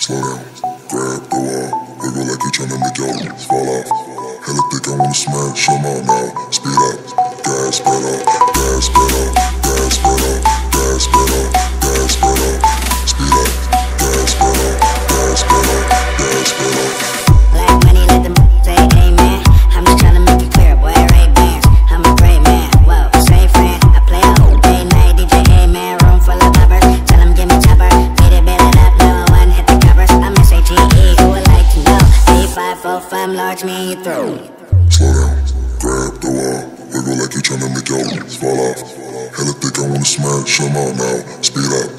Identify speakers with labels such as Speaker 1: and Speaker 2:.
Speaker 1: Slow down, grab the wall. Wiggle like you tryna make your fall off. Hella thick, I wanna smash 'em all now. Speed up, gas pedal, gas pedal, gas pedal, gas pedal, gas pedal. Speed up, gas pedal, gas pedal, gas pedal.
Speaker 2: Black money, let them say amen. I'm just tryna make it clear, boy. Ray Bans, I'm a great man. Whoa, same friend. I play a whole day night, DJ Amen. Room full of poppers, tell 'em give me chopper. Beat it, build it up, number one, hit the coppers. I'm S-A-G-E, who would like to know? 3, 5, 4, 5, large, me and you through.
Speaker 1: Slow down, grab the wall. Wiggle like you tryna make your fall off. Hella thick, I wanna smash 'em all now. Speed up.